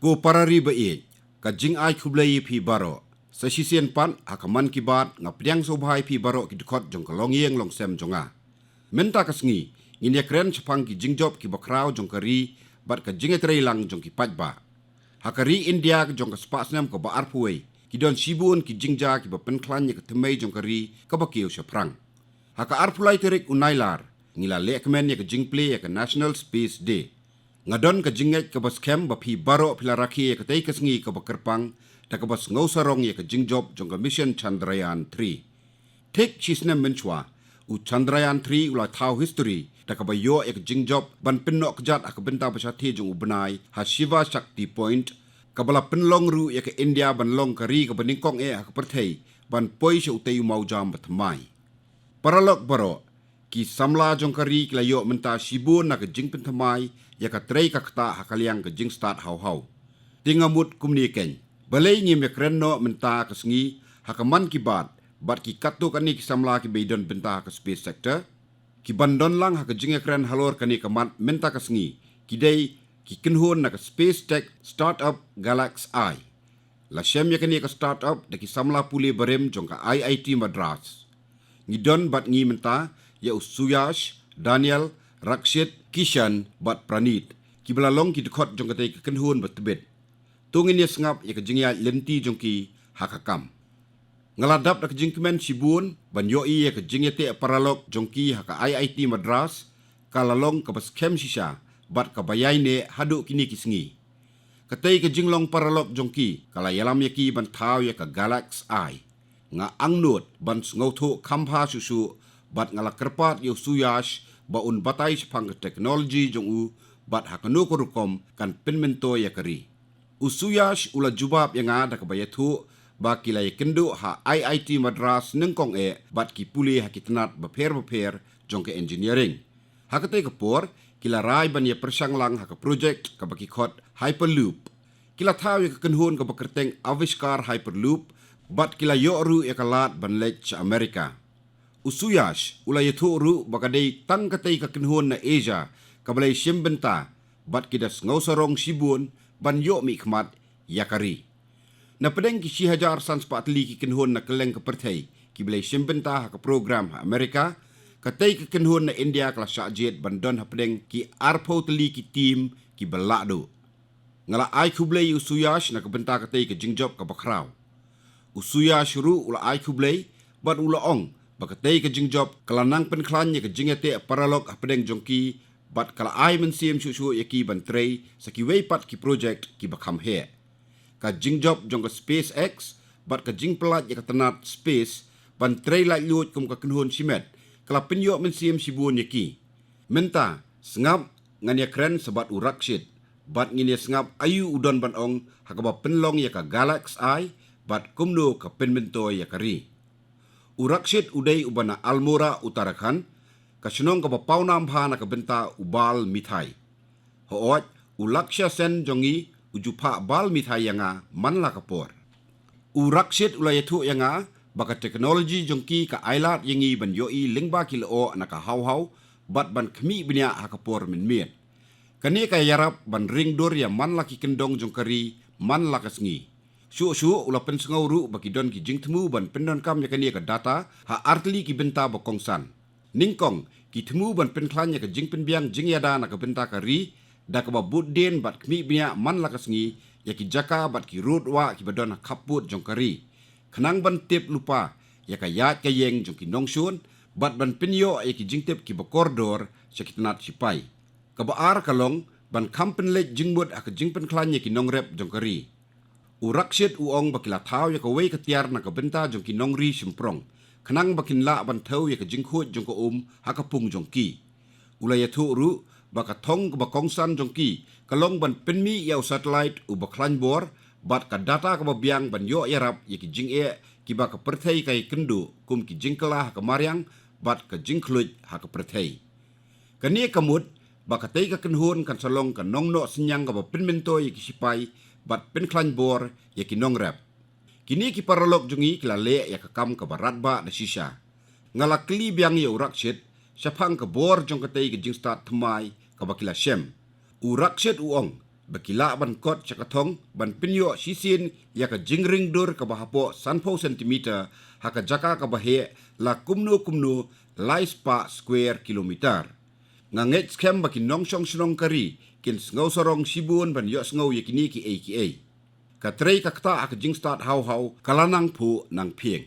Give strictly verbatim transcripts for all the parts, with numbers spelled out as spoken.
Ko para ri ba ïeit, ka jingai khublei ïa phi baroh. Sa shisien pat, ha ka Mann Ki Baat, nga pdiang sngewbha ïa phi baroh ki dkhot jong ka longïing longsem jong nga. Mynta ka sngi, ngin ïakren shaphang ki jingjop kiba khraw jong ka ri, bad ka jingïatreilang jong ki paidbah. Ha ka ri India ka jong ka spah snem kaba arphew wei, ki don shibun ki jingjia kiba pynkhlaiñ ïa ka thymmei jong ka ri kaba kiew shaphrang. Ha ka arphew lai tarik u Nailar, ngi la lehkmen ïa ka jingplie ïa ka National Space Day. Nga don ka jingngeit kaba skhem ba phi baroh phi la rakhe ïa katei ka sngi kaba kyrpang, da kaba sngewsarong ïa ka jingjop jong ka Mission Chandrayaan three. Thik shi snem mynshuwa, u Chandrayaan three u la thaw history, da kaba ïoh ïa ka jingjop ban pynnoh kjat ha ka bynta ba shathie jong u bnai, ha Shiva Shakti Point, kaba la pynlong ruh ïa ka India ban long ka ri kaba nyngkong eh ha ka pyrthei ban poi sha utei u mawjam bathymmai. Paralok baroh, ki samla jong ka ri ki la ïoh mynta shibun na ka jingpynthymmai ïa ka trei ka ktah ha ka liang ka jingstad hawhaw. Te nga mut kumne keiñ, balei ngim ïakren noh mynta ka sngi ha ka Mann Ki Baat bad ki katto katne ki samla kiba ïadon bynta ha ka space sector? Ki ban don lang ha ka jingïakren halor kane ka mat mynta ka sngi ki dei ki kynhun na ka space tech startup Galaxy. La shem ïa kane ka startup da ki samla pule barim jong ka I I T Madras. Ngi don bad ngi mynta ïa u Suyash, Daniel, Rakshit, Kishan bad Praneet, kiba la long ki dkhot jong katei ka kynhun ba tbit. To ngin ïa sngap ïa ka jingïaid lynti jong ki ha ka kam. Nga la dap da ka jingkmen shibun ban ïohi ïa ka jingïateh paralok jong ki ha ka I I T Madras, ka la long kaba skhem shisha bad kaba ïaineh haduh kine ki sngi. Katei ka jinglong paralok jong ki ka la ïalam ïa ki ban thaw ïa ka Galaxy. Nga angnud ban sngewthuh kham bha shuh shuh, bad nga la kyrpad ïa u Suyash ba un batai shaphang ka technology jong u, bad ha kano ka rukom kan pynmyntoi ïa ka ri. U Suyash u la jubab ïa nga da kaba ïathuh ba ki la ïakynduh ha I I T Madras nyngkong eh bad ki pule ha ki tnat bapher bapher jong ka engineering. Ha katei ka por, ki la rai ban ïa pyrshang lang ha ka project kaba ki khot Hyperloop. Ki la thaw ïa ka kynhun kaba kyrteng Avishkar Hyperloop, bad ki la ïoh ruh ïa ka lad ban leit sha America. U Suyash u la ïathuh ruh ba ka dei tang katei ka kynhun na Asia kaba la ïashim bynta, bad ki da sngewsarong shibun ban ïoh mihkhmat ïa ka ri. Na pdeng ki shi hajar san spah tylli ki kynhun na kylleng ka pyrthei kiba la ïashim bynta ha ka program ha America, katei ka kynhun na India ka la shah jied ban don ha pdeng ki arphew tylli ki team kiba lah duh. Nga la ai khublei ïa u Suyash na ka bynta katei ka jingjop kaba khraw. U Suyash ruh u la ai khublei, bad u la ong ba katei ka jingjop ka la nang pynkhlaiñ ïa ka jingïateh paralok hapdeng jong ki, bad ka la ai mynsiem shuh shuh ïa ki ban trei sa kiwei pat ki project kiba kham heh. Ka jingjop jong ka SpaceX bad ka jingpyllait ïa ka tnat space ban trei laitluid kum ka kynhun shimet, ka la pynïoh mynsiem shibun ïa ki. Mynta, sngap, ngan ïakren sa bad u Rakshit, bad ngin ïa sngap aïu u don ban ong ha kaba pynlong ïa ka Galaxy, bad kumno ka pynmyntoi ïa ka ri. U Rakshit u dei uba na Almora, Uttarakhand, ka shnong kaba pawnam bha na ka bynta u bal mithai. Hooid, u Lakshya Sen jong ngi u ju phah bal mithai ïa nga man la ka por. U Rakshit u la ïathuh ïa nga ba ka technology jong ki ka ailad ïa ngi ban ïohi lyngba ki lyoh na ka hawhaw, bad ban khmih bniah ha ka por mynmiet. Kane ka ïarap ban ring dur ïa man la ki kyndong jong ka ri man la ka sngi. Shuh shuh u la pynsngew ruh ba ki don ki jingthmu ban pyndonkam ïa kane ka data ha artylli ki bynta ba kongsan. Nyngkong, ki thmu ban pynkhlaiñ ïa ka jingpynbiang jingïada na ka bynta ka ri, da kaba bud dien bad khmih bniah man la ka sngi ïa ki jaka bad ki rud wah kiba don ha khappud jong ka ri, khnang ban tip lypa ïa ka ïaid ka ïeng jong ki nongshun, bad ban pynïoh ïa ki jingtip kiba kordor sha ki tnat shipai. Kaba ar ka long ban kham pynleit jingmut ha ka jingpynkhlaiñ ïa ki nongrep jong ka ri. U Rakshit u ong ba ki la thaw ïa kawei ka tiar na ka bynta jong ki nongri shymprong, khnang ba kin lah ban thew ïa ka jingkhuid jong ka um ha ka pung jong ki. U la ïathuh ruh ba ka thong kaba kongsan jong ki ka long ban pynmih ïa u satellite uba khlaiñ bor, bad ka data kaba biang ban ïoh ïarap ïa ki jingeh kiba ka pyrthei ka ïakynduh, kum ki jingkylla ha ka mariang bad ka jingkhluit ha ka pyrthei. Kane ka mut ba katei ka kynhun kan sa long ka nongnoh synñiang kaba pynmyntoi ïa ki shipai bad pynkhlaiñ bor ïa ki nongrep. Kine ki paralok jong ngi ki la leh ïa ka kam kaba radbah da shisha. Nga la kylli biang ïa u Rakshit shaphang ka bor jong katei ka jingstad thymmai kaba ki la shem. U Rakshit u ong ba ki lah ban kot sha ka thong ban pynïoh shisien ïa ka jingring dur kaba hapoh sanphew centimeter ha ka jaka kaba heh la kumno kumno lai spah square kilometer. Nga ngeit skhem ba ki nongshong shnong ka ri kin sngew sarong shibun ban ïohsngew ïa kine kiei kiei. Ka trei ka ktah ha ka jingstad haw haw ka la nang phuh nang phieng.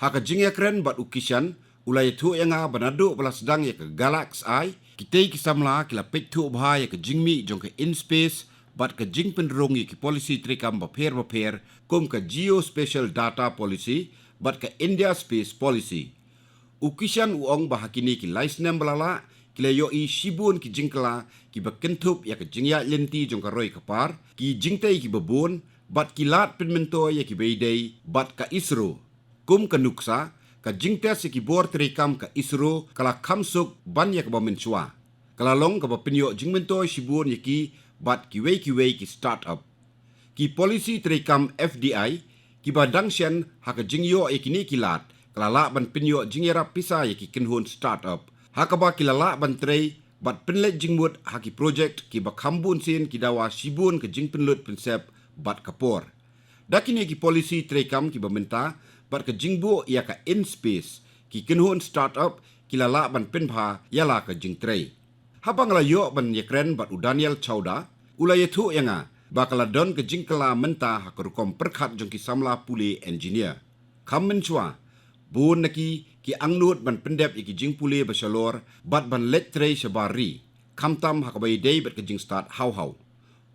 Ha ka jingïakren bad u Kishan, u la ïathuh ïa nga ba naduh ba la sdang ïa ka Galax Eye, kitei ki samla ki la peit thuh bha ïa ka jingmih jong ka in-space bad ka jingpynrung ïa ki policy treikam bapher bapher, kum ka Geospatial Data Policy bad ka India Space Policy. U Kishan u ong ba ha kine ki lai snem ba la lah, ki la ïohi shibun ki jingkylla kiba kynthup ïa ka jingïaid lynti jong ka roi ka par, ki jingtei kiba bun, bad ki lad pynmyntoi ïa kiba ïadei bad ka ISRO. Kum ka nuksa, ka jingtest ïa ki bor treikam ka ISRO ka la kham suk ban ïa kaba mynshuwa. Ka la long kaba pynïoh jingmyntoi shibun ïa ki bad kiwei kiwei ki start-up. Ki policy treikam F D I kiba dang shen ha ka jingïoh ïa kine ki lad ka la lah ban pynïoh jingïarap pisa ïa ki kynhun start-up, ha kaba ki la lah ban trei bad pynleit jingmut ha ki projek kiba kham bun sien ki dawa shibun ka jingpynlut pynsep bad ka por. Da kine ki policy treikam kiba mynta bad ka jingbuh ïa ka in-space, ki kynhun start-up ki la lah ban pynbha ïa la ka jingtrei. Haba nga la ïoh ban ïakren bad u Daniel Chawda, u la ïathuh ïa nga ba ka la don ka jingkylla mynta ha ka rukom pyrkhat jong ki samla pule engineer. Kham mynshuwa, bun na ki ki angnud ban pyndep ïa ki jingpule ba shalor bad ban leit trei shabar ri, khamtam ha kaba ïadei bad ka jingstad haw haw.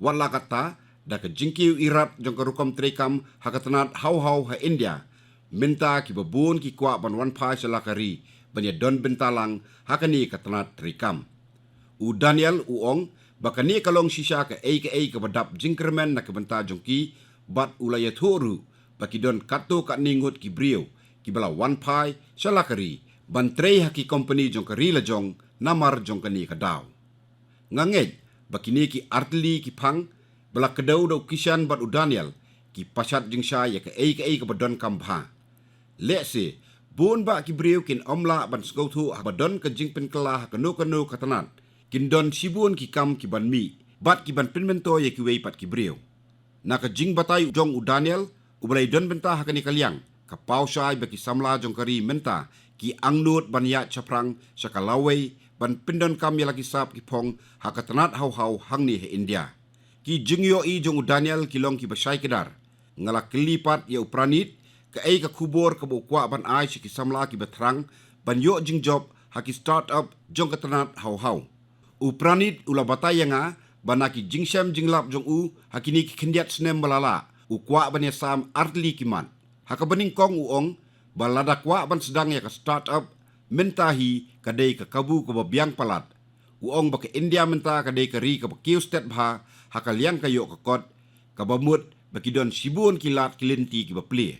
Wat la katta, da ka jingkiew irat jong ka rukom treikam ha ka tnat haw haw ha India, mynta kiba bun ki kwah ban wan phai sha la ka ri ban ïadon bynta lang ha kane ka tnat treikam. U Daniel u ong ba kane ka long shisha kaei kaei kaba dap jingkyrmen na ka bynta jong ki, bad u la ïathuh ruh ba ki don katto katne ngut ki briew kiba la wan phai sha la ka ri ban trei ha ki kompani jong ka ri la jong namar jong kane ka daw. Nga ngeit ba kine ki artylli ki phang ba la kdew da u Kishan bad u Daniel ki pashat jingshai ïa kaei kaei kaba donkam bha. Lehse, bun bah ki briew kin ym lah ban sngewthuh haba don ka jingpynkylla ha kano kano ka tnat, kin don shibun ki kam ki ban mih bad ki ban pynmyntoi ïa kiwei pat ki briew. Na ka jingbatai jong u Daniel, uba la ïadon bynta ha kane ka liang, ka paw shai ba ki samla jong ka ri mynta ki angnud ban ïaid shaphrang sha ka lawei ban pyndonkam ïa la ki sap ki phong ha ka tnat haw haw hangne ha India. Ki jingïohi jong u Daniel ki long kiba shai kdar. Nga la kylli pat ïa u Pranit kaei ka khubor kaba u kwah ban ai sha ki samla kiba thrang ban ïoh jingjop ha ki start-up jong ka tnat haw haw. U Pranit u la batai ïa nga ba na ki jingshem jinglap jong u ha kine ki khyndiat snem ba la lah, u kwah ban ïasam artylli ki mat. Ha kaba nyngkong u ong ba lada kwah ban sdang ïa ka start-up, mynta hi ka dei ka kabu kaba biang palat. U ong ba ka India mynta ka dei ka ri kaba kiew stet bha ha ka liang ka ïoh ka kot, kaba mut ba ki don shibun ki lad ki lynti kiba plie.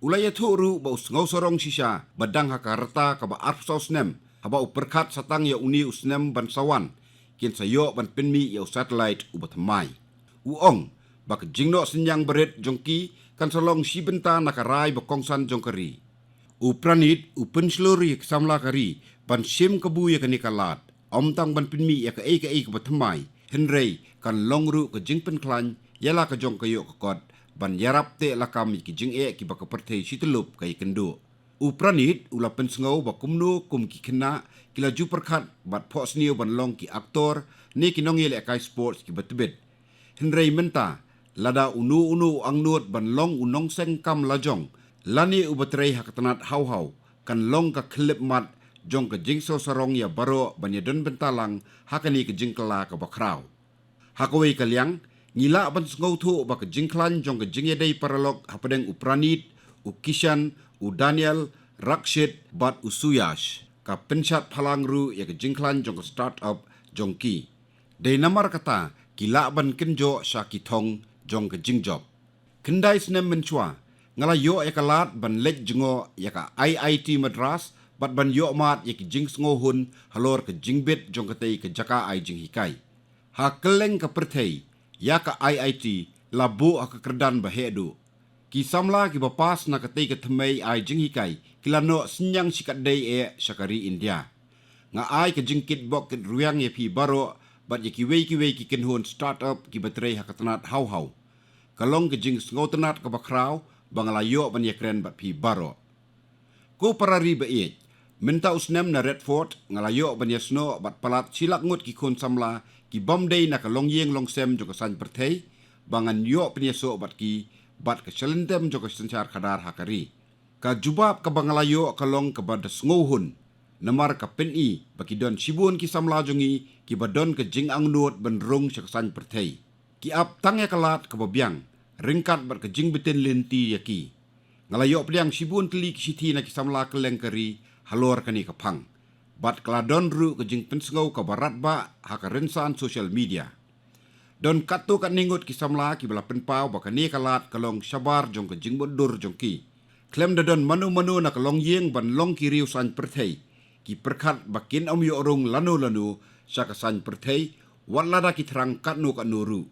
U la ïathuh ruh ba u sngew sarong shisha ba dang ha ka rta kaba arphew saw snem, haba u pyrkhat sa tang ïa une u snem ban sa wan, kin sa ïoh ban pynmih ïa u satellite uba thymmai. U ong ba ka jingnoh synñiang barit jong ki kan sa long shi bynta na ka rai ba kongsan jong ka ri. U Pranit u pynshlur ïa ki samla ka ri ban shim kabu ïa kane ka lad, ym tang ban pynmih ïa kaei kaei kaba thymmai, hynrei kan long ruh ka jingpynkhlaiñ ïa la ka jong ka ïoh ka kot ban ïarap teh lakam ïa ki jingeh kiba ka pyrthei shi tyllup ka ïakynduh. U Pranit u la pynsngew ba kumno kum ki khynnah ki la ju pyrkhat bad phohsniew ban long ki aktor ne ki nongïalehkai sports kiba tbit. Hynrei mynta, lada uno uno u angnud ban long u nongseng kam lajong lane uba trei ha ka tnat haw haw, kan long ka khyllipmat jong ka jingsngew sarong ïa baroh ban ïadon bynta lang ha kane ka jingkylla kaba khraw. Ha kawei ka liang, ngi lah ban sngewthuh ba ka jingkhlaiñ jong ka jingïadei paralok hapdeng u Pranit, u Kishan, u Daniel, Rakshit bad u Suyash ka pynshad phalang ruh ïa ka jingkhlaiñ jong ka start-up jong ki. Dei namar kata ki lah ban kynjoh sha ki thong jong ka jingjop. Khyndai snem mynshuwa, nga la ïoh ïa ka lad ban leit jngoh ïa ka I I T Madras bad ban ïoh mad ïa ki jingsngewhun halor ka jingbit jong katei ka jaka ai jinghikai. Ha kylleng ka pyrthei, ïa ka I I T la buh ha ka kyrdan ba heh duh. Ki samla kiba pass na katei ka thymmei ai jinghikai ki la noh synñiang shikatdei eh sha ka ri India. Nga ai ka jingkitbok kitrwiang ïa phi baroh bad ïa kiwei kiwei ki kynhun startup kiba trei ha ka tnat haw haw. Ka long ka jingsngewtynnad kaba khraw ba nga la ïoh ban ïakren bad phi baroh. Ko parari ba ïeit, mynta u snem na Redford nga la ïoh ban ïasnoh bad palat shi lak ngut ki khun samla kibym dei na ka longïing longsem jong ka saiñ pyrthei, ba ngan ïoh pynïasoh bad ki bad ka shalynter jong ka synshar khadar ha ka ri. Ka jubab kaba nga la ïoh ka long kaba da sngewhun, namar ka pyni ba ki don shibun ki samla jong ngi kiba don ka jingangnud ban rung sha ka saiñ pyrthei. Ki ap tang ïa ka lad kaba biang, ryngkat bad ka jingbtin lynti ïa ki. Nga la ïoh pdiang shibun tylli ki shithi na ki samla kylleng ka ri halor kane ka phang. Bad ka la don ruh ka jingpynsngew kaba radbah ha ka rynsan social media. Don katto katne ngut ki samla kiba la pynpaw ba kane ka lad ka long shabar jong ka jingmutdur jong ki. Khlem da don mano mano na ka longïing ban long ki riew saiñ pyrthei, ki pyrkhat ba kin ym ïoh rung lano lano sha ka saiñ pyrthei, wat lada ki thrang katno katno ruh.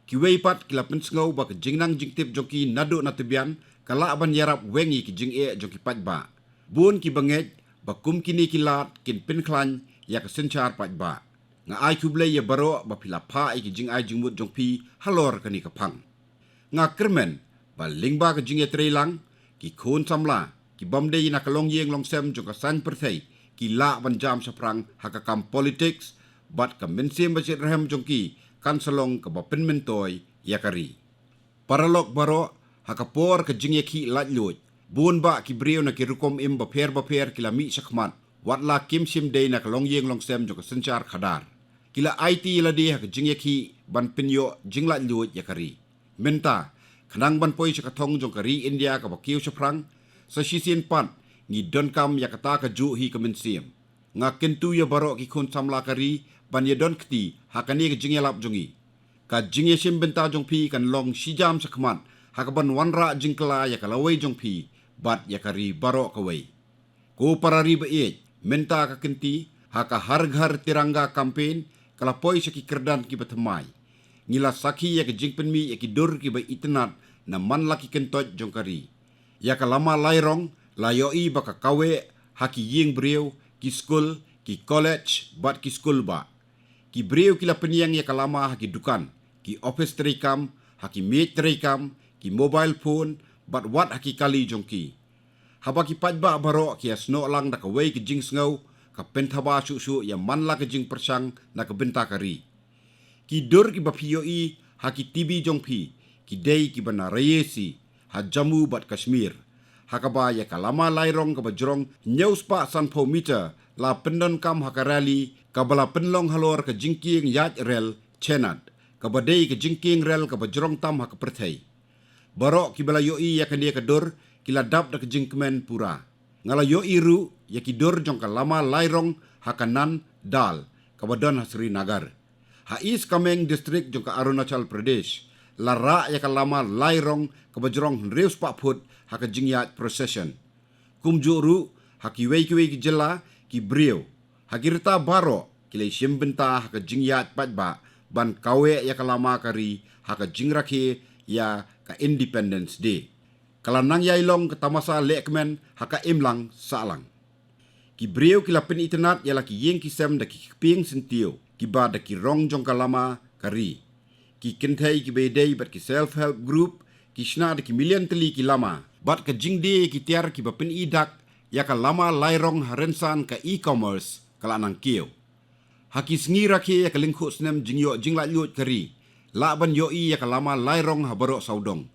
Kiwei pat ki la pynsngew ba ka jingnang jingtip jong ki naduh na tbian ka lah ban ïarap weng ïa ki jingeh jong ki paidbah. Bun kiba ngeit ba kum kine ki lad kin pynkhlaiñ ïa ka synshar paidbah. Nga ai khublei ïa baroh ba phi la phah ïa ki jingai jingmut jong phi halor kane ka phang. Nga kyrmen ba lyngba ka jingïatreilang, ki khun samla kibym dei na ka longïing longsem jong ka saiñ pyrthei ki lah ban jam shaphrang ha ka kam politics, bad ka mynsiem bashitrhem jong ki kan sa long kaba pynmyntoi ïa ka ri. Paralok baroh, ha ka por ka jingïakhih laitluid, bun bah ki briew na ki rukom im bapher bapher ki la mih shakhmat, wat la kim shym dei na ka longïing longsem jong ka synshar khadar. Ki la aiti ïa lade ha ka jingïakhih ban pynïoh jinglaitluid ïa ka ri. Mynta, khnang ban poi sha ka thong jong ka ri India kaba kiew shaphrang, sa shisien pat ngi donkam ïa kata kajuh hi ka mynsiem. Nga kyntu ïa baroh ki khun samla ka ri ban ïadon kti ha kane ka jingïalap jong ngi. Ka jingïashim bynta jong phi kan long shi jam shakhmat ha kaban wanrah jingkylla ïa ka lawei jong phi bad ïa ka ri baroh kawei. Ko parari ba ïeit, mynta ka kynti ha ka Har Ghar Tiranga campaign ka la poi sha ki kyrdan kiba thymmai. Ngi la sakhi ïa ka jingpynmih ïa ki dur kiba itynnad na man la ki kyntoit jong ka ri. Ïa ka lama lai rong la ïohi ba ka kaweh ha ki ïing briew, ki skul, ki college bad ki skul bah. Ki briew ki la pynïeng ïa ka lama ha ki dukan, ki ophis treikam, ha ki miej treikam, ki mobile phone bad wat ha ki kali jong ki. Haba ki paidbah baroh ki ïasnoh lang da kawei ka jingsngew, ka pynthaba shuh shuh ïa man la ka jingpyrshang na ka bynta ka ri. Ki dur kiba phi ïohi ha ki TV jong phi ki dei kiba na Rayasi ha Jammu bad Kashmir, ha kaba ïa ka lama lai rong kaba jrong hynñiew spah sanphew meter la pyndonkam ha ka rally kaba la pynlong halor ka jingkieng ïaid rel Chenab, kaba dei ka jingkieng rel kaba jrong tam ha ka pyrthei. Baroh kiba la ïohi ïa kane ka dur ki la dap da ka jingkmen pura. Nga la ïohi ruh ïa ki dur jong ka lama lai rong ha ka Nandal kaba don ha Srinagar. Ha East Kameng District jong ka Arunachal Pradesh la rah ïa ka lama lai rong kaba jrong hynriew spah phut ha ka jingïaid procession. Kumjuh ruh ha kiwei kiwei ki jylla, ki briew ha ki rta baroh ki la shim bynta ha ka jingïaid paidbah ban kaweh ïa ka lama ka ri ha ka jingrakhe ïa ka Independence Day. Ka la nang ïai long ka tamasa lehkmen ha ka imlang sahlang. Ki briew ki la pynitynnad ïa la ki ïing ki sem da ki kpieng syntiew kiba da ki rong jong ka lama ka ri. Ki kynthei kiba ïadei bad ki self help group ki shna da ki million tylli ki lama bad ka jingdie ïa ki tiar kiba pyni dak ïa ka lama lai rong ha rynsan ka e-commerce ka la nang kiew. Ha ki sngi rakhe ïa ka lyngkhuh snem jingïoh jinglaitluid ka ri, lah ban ïohi ïa ka lama lai rong ha baroh sawdong.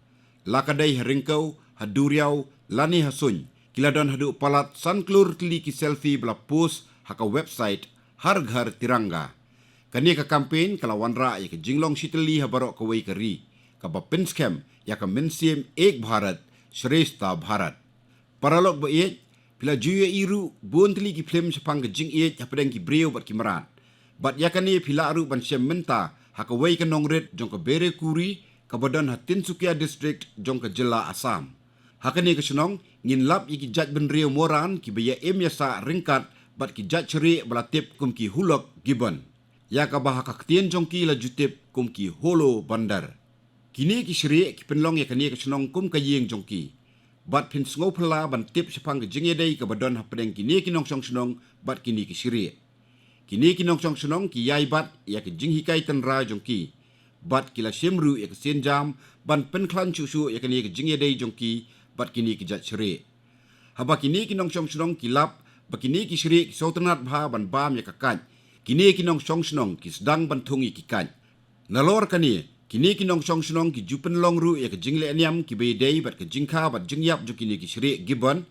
La ka dei ha ryngkew, ha duriaw lane ha suiñ, ki la don haduh palat san klur tylli ki selfie ba la post ha ka website Har Ghar Tiranga. Kane ka campaign ka la wanrah ïa ka jinglong shitylli ha baroh kawei ka ri, kaba pynskhem ïa ka mynsiem Ek Bharat Shreshtha Bharat. Paralok ba ïeit, phi la ju ïohi ruh bun tylli ki phlim shaphang ka jingïeit hapdeng ki briew bad ki mrad. Bad ïa kane phi lah ruh ban shem mynta ha kawei ka nongrit jong ka Berekuri kaba don ha Tinsukia District jong ka jylla Assam. Ha kane ka shnong ngin lap ïa ki jaitbynriew Moran kiba ïa im ïa sah ryngkat bad ki jait shrieh ba la tip kum ki Hulok Gibbon, ïa kaba ha ka ktien jong ki la ju tip kum ki Holo Bandar. Kine ki shrieh ki pynlong ïa kane ka shnong kum ka ïing jong ki. Bad phin sngewphylla ban tip shaphang ka jingïadei kaba don hapdeng kine ki nongshong shnong bad kine ki shrieh. Kine ki nongshong shnong ki ïai bat ïa ka jinghikai tynrai jong ki, bad ki la shim ruh ïa ka sienjam ban pynkhlaiñ shuh shuh ïa kane ka jingïadei jong ki bad kine ki jait shrieh. Haba kine ki nongshong shnong ki lap ba kine ki shrieh ki sngewtynnat bha ban bam ïa ka kait, kine ki nongshong shnong ki sdang ban thung ïa ki kait. Nalor kane, kine ki nongshong shnong ki ju pynlong ruh ïa ka jingleh niam kiba ïadei bad ka jingkha bad jingïap jong kine ki shrieh gibbon,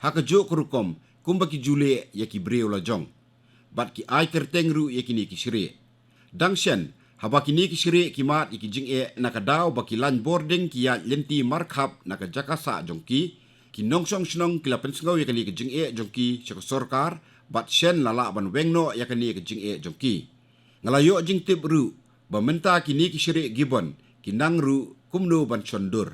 ha kajuh ka rukom kumba ki ju leh ïa ki briew lajong, bad ki ai kyrteng ruh ïa kine ki shrieh. Dang shen, haba kine ki shrieh ki mad ïa ki jingeh na ka daw ba ki lain bording ki ïaid lynti markhap na ka jaka sah jong ki, ki nongshong shnong ki la pynsngew ïa kane ka jingeh jong ki sha ka sorkar, bad shen la lah ban weng noh ïa kane ka jingeh jong ki. Nga la ïoh jingtip ruh ba mynta kine ki shrieh gibbon ki nang ruh kumno ban shon dur.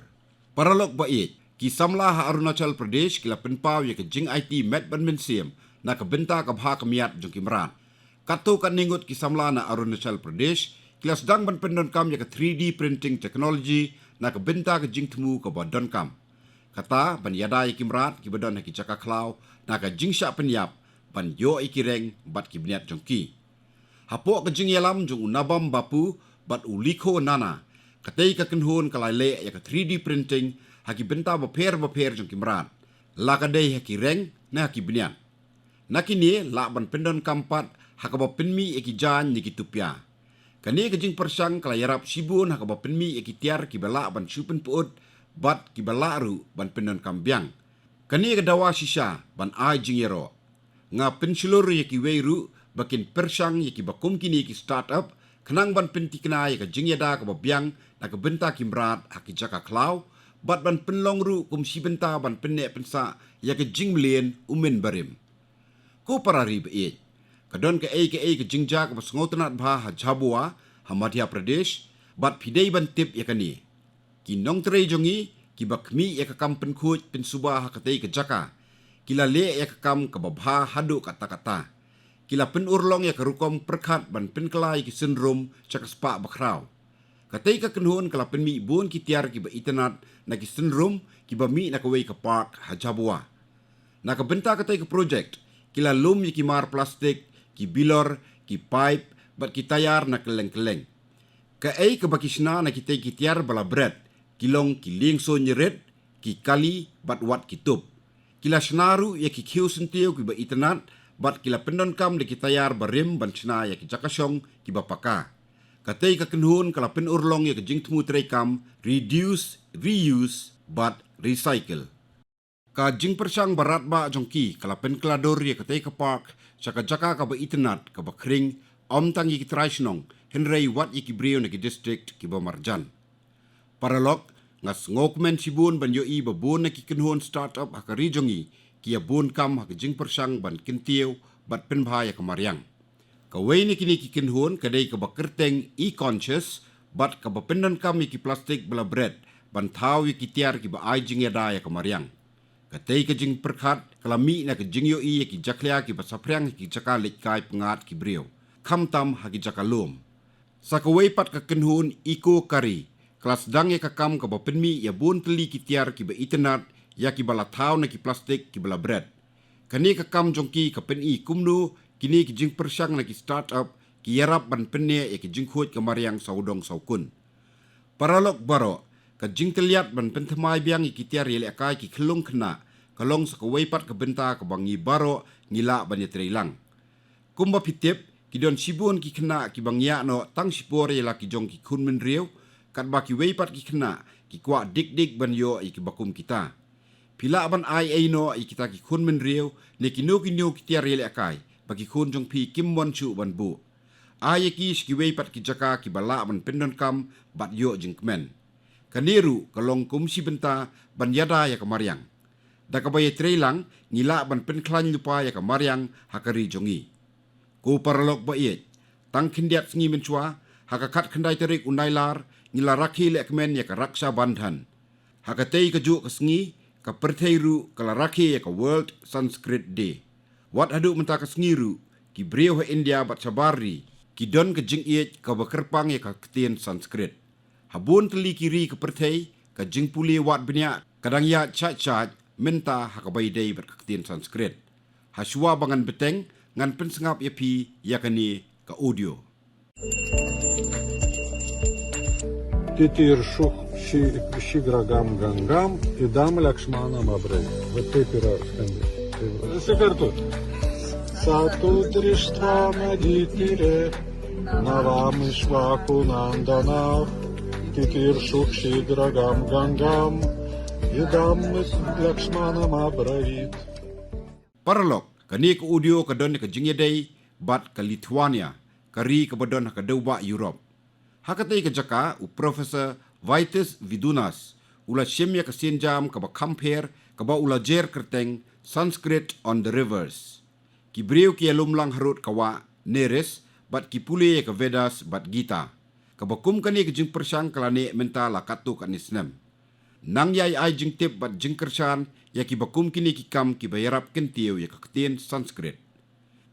Paralok ba ïeit, ki samla ha Arunachal Pradesh ki la pynpaw ïa ka jingaiti met bad mynsiem na ka bynta ka bha ka miat jong ki mrad. Katto katne ngut ki samla na Arunachal Pradesh ki la sdang ban pyndonkam ïa ka three D printing technology na ka bynta ka jingthmu kaba donkam, kata ban ïada ïa ki mrad kiba don ha ki jaka khlaw na ka jingshah pynïap ban ïoh ïa ki reng bad ki bniat jong ki. Hapoh ka jingïalam jong u Nabam Bapu bad u Likho Nana, katei ka kynhun ka la leh ïa ka three D printing ha ki bynta bapher bapher jong ki mrad, la ka dei ha ki reng ne ha ki bniat. Na kine lah ban pyndonkam pat ha kaba pynmih ïa ki jaiñ ne ki tupia. Kane ka jingpyrshang ka la ïarap shibun ha kaba pynmih ïa ki tiar kiba lah ban shu pynpyut bad kiba lah ruh ban pyndonkam biang. Kane ka dawa shisha ban ai jingïaroh. Nga pynshlur ïa kiwei ruh ba kin pyrshang ïa kiba kum kine ki start-up khnang ban pynthikna ïa ka jingïada kaba biang na ka bynta ki mrad ha ki jaka khlaw, bad ban pynlong ruh kum shi bynta ban pynneh pynsah ïa ka jingmlien u mynbarim. Ko para ri ba ïeit, ka don kaei kaei ka jingjia kaba sngewtynnat bha ha Jhabua, ha Madhya Pradesh, bad phi dei ban tip ïa kane. Ki nongtrei jong ngi kiba khmih ïa ka kam pynkhuid pynsuba ha katei ka jaka, ki la leh ïa ka kam kaba bha haduh katta katta. Ki la pynurlong ïa ka rukom pyrkhat ban pynkylla ïa ki synrum sha ka spah bakhraw. Katei ka kynhun ka la pynmih bun ki tiar kiba itynnat na ki synrum kiba mih na kawei ka park ha Jhabua. Na ka bynta katei ka projek, ki la lum ïa ki mar plastik, ki bilor, ki paip, bad ki tayar na kylleng kylleng. Kaei kaba ki shna na kitei ki tiar ba la bret ki long ki liengsuiñ rit, ki kali, bad wat ki tup. Ki la shna ruh ïa ki khiew syntiew kiba itynnat, bad ki la pyndonkam da ki tayar barim ban shna ïa ki jaka shong kiba paka. Katei ka kynhun ka la pynurlong ïa ka jingthmu treikam reduce, reuse, bad recycle. Ka jingpyrshang ba radbah jong ki ka la pynkylla dur ïa katei ka park sha ka jaka kaba itynnat kaba khring, ym tang ïa ki trai shnong, hynrei wat ïa ki briew na ki district kiba marjan. Paralok, nga sngewkmen shibun ban ïohi ba bun na ki kynhun start-up ha ka ri jong ngi ki ïa bun kam ha ka jingpyrshang ban kyntiew bad pynbha ïa ka mariang. Kawei na kine ki kynhun ka dei kaba kyrteng eConscious, bad kaba pyndonkam ïa ki plastik ba la bret ban thaw ïa ki tiar kiba ai jingïada ïa ka mariang. Katei ka jingpyrkhat ka la mih na ka jingïohi ïa ki jakhlia kiba saphriang ha ki jaka leit kai pyngngad ki briew, khamtam ha ki jaka lum. Sa kawei pat ka kynhun Eco Kari ka la sdang ïa ka kam kaba pynmih ïa bun tylli ki tiar kiba itynnat ïa kiba la thaw na ki plastik kiba la bret. Kane ka kam jong ki ka pyni kumno kine ki jingpyrshang na ki start-up ki ïarap ban pynneh ïa ki jingkhuid ka mariang sawdong sawkun. Paralok baroh, ka jingtylliat ban pynthymmai biang ïa ki tiar ïalehkai ki khyllung khynnah ka long sa kawei pat ka bynta kaba ngi baroh ngi lah ban ïatreilang. Kumba phi tip, ki don shibun ki khynnah kiba ngiah noh tang shipor ïa la ki jong ki khun bynriew, katba kiwei pat ki khynnah ki kwah dik dik ban ïoh ïa kiba kum kita. Phi lah ban ai ei noh ïa kita ki khun bynriew ne kino kino ki tiar ïalehkai ba ki khun jong phi kim mon shuh ban buh. Ai ïa ki sha kiwei pat ki jaka kiba lah ban pyndonkam bad ïoh jingkmen. Kane ruh ka long kum shi bynta ban ïada ïa ka mariang. Da kaba ïatreilang ngi lah ban pynkhlaiñ lypa ïa ka mariang ha ka ri jong ngi. Ko paralok ba ïeit, tang khyndiat sngi mynshuwa, ha ka khatkhyndai tarik u Nailar, ngi la rakhe lehkmen ïa ka Raksha Bandhan. Ha katei kajuh ka sngi, ka pyrthei ruh ka la rakhe ïa ka World Sanskrit Day. Wat haduh mynta ka sngi ruh, ki briew ha India bad shabar ri ki don ka jingïeit kaba kyrpang ïa ka ktien Sanskrit. Ha bun tylli ki ri ka pyrthei, ka jingpule wad bniah ka dang ïaid shait shait mynta ha kaba ïadei bad ka ktien Sanskrit. Ha shuwa ba ngan bteng, ngan pynsngap ïa phi ïa kane ka audio. Titir shuk shi, shigragam gangam, idam Lakshmana mabrai. Vete pira khandi. Sikartu. Satu drishtva nadi tire, navamishva kunandana. Titir shuk shigragam gangam, idam Lakshmana mabrai. Paralok, kane ka audio ka don ka jingïadei bad ka Lithuania, ka ri kaba don ha ka dewbah Europe. Ha katei ka jaka, u Professor Vytis Vidūnas u la shim ïa ka sienjam kaba kham pher, kaba u la jer kyrteng Sanskrit on the Rivers. Ki briew ki ïalum lang harud ka wah Neris, bad ki pule ïa ka Vedas bad Gita. Kaba kum kane ka jingpyrshang ka la neh mynta la katto katne snem. Nang ïai ai jingtip bad jingkyrshan ïa kiba kum kine ki kam kiba ïarap kyntiew ïa ka ktien Sanskrit.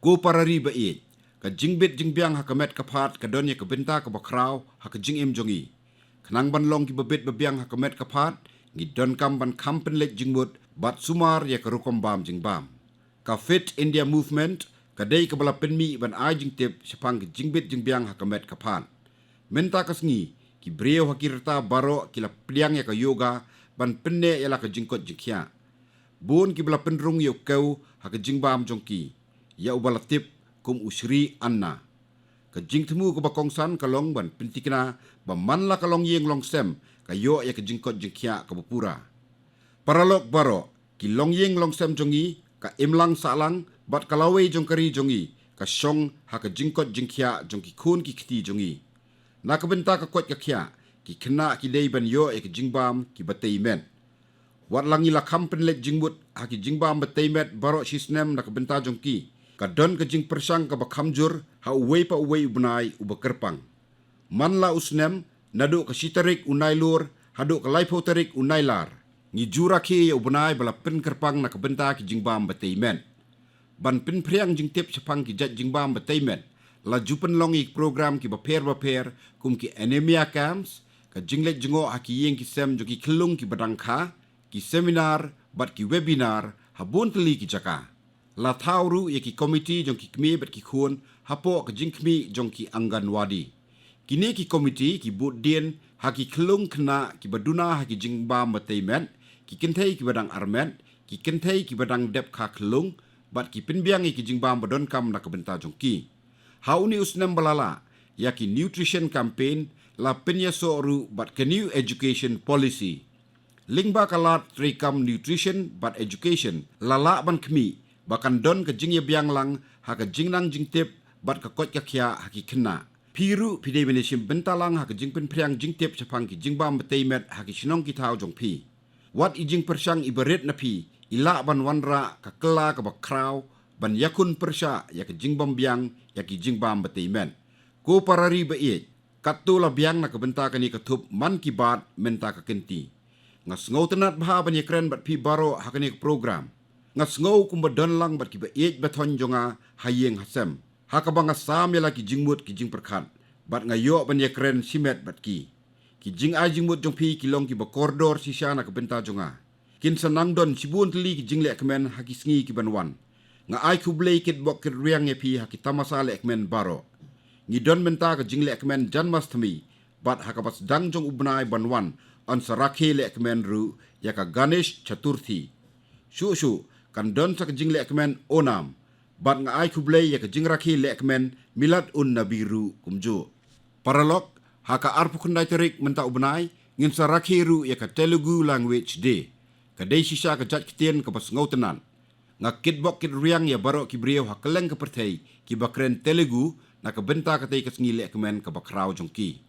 Ko para ri ba ïeit, ka jingbit jingbiang ha ka met ka phad ka don ïa ka bynta kaba khraw ha ka jingim jong ngi. Khnang ban long kiba bit ba biang ha ka met ka phad, ngi donkam ban kham pynleit jingmut bad sumar ïa ka rukom bam jingbam. Ka Fit India Movement ka dei kaba la pynmih ban ai jingtip shaphang ka jingbit jingbiang ha ka met ka phad. Mynta ka sngi, ki briew ha ki rta baroh ki la pdiang ïa ka yoga ban pynneh ïa la ka jingkoit jingkhiah. Bun kiba la pynrung ïa u kew ha ka jingbam jong ki, ïa uba la tip kum u Shri Anna. Ka jingthmu kaba kongsan ka long ban pynthikna ba man la ka longïing longsem ka ïoh ïa ka jingkoit jingkhiah kaba pura. Paralok baroh, ki longïing longsem jong ngi, ka imlang sahlang bad ka lawei jong ka ri jong ngi ka shong ha ka jingkoit jingkhiah jong ki khun ki kti jong ngi. Na ka bynta ka koit ka khiah, ki khynnah ki dei ban ïoh ïa ka jingbam kiba tei met. Wat la ngi la kham pynleit jingmut ha ki jingbam ba tei met baroh shi snem na ka bynta jong ki, ka don ka jingpyrshang kaba kham jur ha uwei pa uwei u bnai uba kyrpang. Man la u snem, naduh ka shi tarik u Nailur haduh ka laiphew tarik u Nailar, ngi ju rakhe ïa u bnai ba la pynkyrpang na ka bynta ki jingbam ba tei met. Ban pynphriang jingtip shaphang ki jait jingbam ba tei met, la ju pynlong ïa ki program kiba pher ba pher, kum ki anemia camps, ka jingleit jngoh ha ki ïing ki sem jong ki khyllung kiba dang kha, ki seminar bad ki webinar ha bun tylli ki jaka. La thaw ruh ïa ki komiti jong ki kmie bad ki khun hapoh ka jingkhmih jong ki Anganwadi. Kine ki komiti ki bud dien ha ki khyllung khynnah kiba duna ha ki jingbam ba tei met, ki kynthei kiba dang armet, ki kynthei kiba dang dep kha khyllung, bad ki pynbiang ïa ki jingbam ba donkam na ka bynta jong ki. Ha une u snem ba la lah, ïa ki nutrition campaign la pynïasoh ruh bad ka New Education Policy. Lyngba ka lad treikam nutrition bad education, la lah ban khmih ba kan don ka jingïabiang lang ha ka jingnang jingtip bad ka koit ka khiah ha ki khynnah. Phi ruh phi dei ban ïashim bynta lang ha ka jingpynphriang jingtip shaphang ki jingbam ba tei met ha ki shnong ki thaw jong phi. Wat i jingpyrshang iba rit na phi i lah ban wanrah ka kylla kaba khraw ban ïakhun pyrshah ïa ka jingbym biang ïa ki jingbam ba tei met. Ko para ri ba ïeit, katto la biang na ka bynta kane ka thup Mann Ki Baat mynta ka kynti. Nga sngewtynnat bha ban ïakren bad phi baroh ha kane ka program. Nga sngew kumba don lang bad kiba ïeit bathoiñ jong nga ha ïing ha sem, ha kaba nga sam ïa la ki jingmut ki jingpyrkhat, bad nga ïoh ban ïakren shimet bad ki. Ki jingai jingmut jong phi ki long kiba kordor shisha na ka bynta jong nga. Kin sa nang don shibun tylli ki jinglehkmen ha ki sngi ki ban wan. Nga ai khublei kitbok kitrwiang ïa phi ha ki tamasa lehkmen baroh. Ngi don mynta ka jinglehkmen Janmashtami, bad ha kaba sdang jong u bnai ban wan, yn sa rakhe lehkmen ruh ïa ka Ganesh Chaturthi. Shuh shuh kan don sa ka jinglehkmen Onam, bad nga ai khublei ïa ka jingrakhe lehkmen Milad un Nabi ruh kumjuh. Paralok, ha ka arphew khyndai tarik mynta u bnai, ngin sa rakhe ruh ïa ka Telugu Language Day. Ka dei shisha ka jait ktien kaba sngewtynnat. Nga kitbok kitrwiang ïa baroh ki briew ha kylleng ka pyrthei kiba kren Telugu na ka bynta katei ka sngi lehkmen kaba khraw jong ki.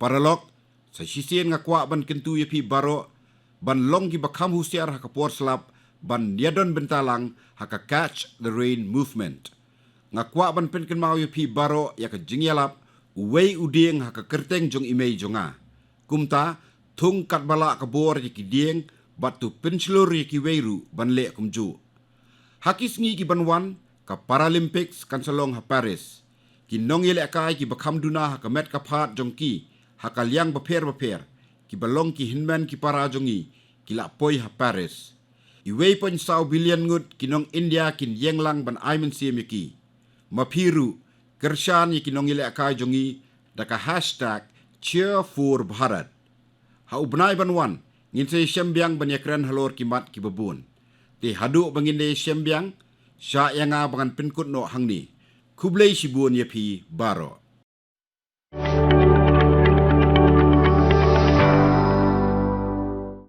Paralok, sa shisien nga kwah ban kyntu ïa phi baroh ban long kiba kham husiar ha ka por slap, ban ïadon bynta lang ha ka Catch the Rain Movement. Nga kwah ban pynkynmaw ïa phi baroh ïa ka jingïalap uwei u dieng ha ka kyrteng jong i mei jong nga. Kumta, thung katba lah ka bor ïa ki dieng, bad to pynshlur ïa kiwei ruh ban leh kumjuh. Ha ki sngi ki ban wan, ka Paralympics kan sa long ha Paris. Ki nongïalehkai kiba kham duna ha ka met ka phad jong ki ha ka liang bapher bapher, kiba long ki hynmen ki para jong ngi, ki la poi ha Paris. Uwei point saw billion ngut ki nong India kin ïeng lang ban ai mynsiem ïa ki. Ma phi ruh, kyrshan ïa ki nongïalehkai jong ngi da ka hashtag Cheer for Bharat. Ha u bnai ban wan, ngin sa ïashem biang ban ïakren halor ki mat kiba bun. Te haduh ba ngin da ïashem biang, shah ïa nga ba ngan pynkut noh hangne. Khublei shibun ïa phi baroh.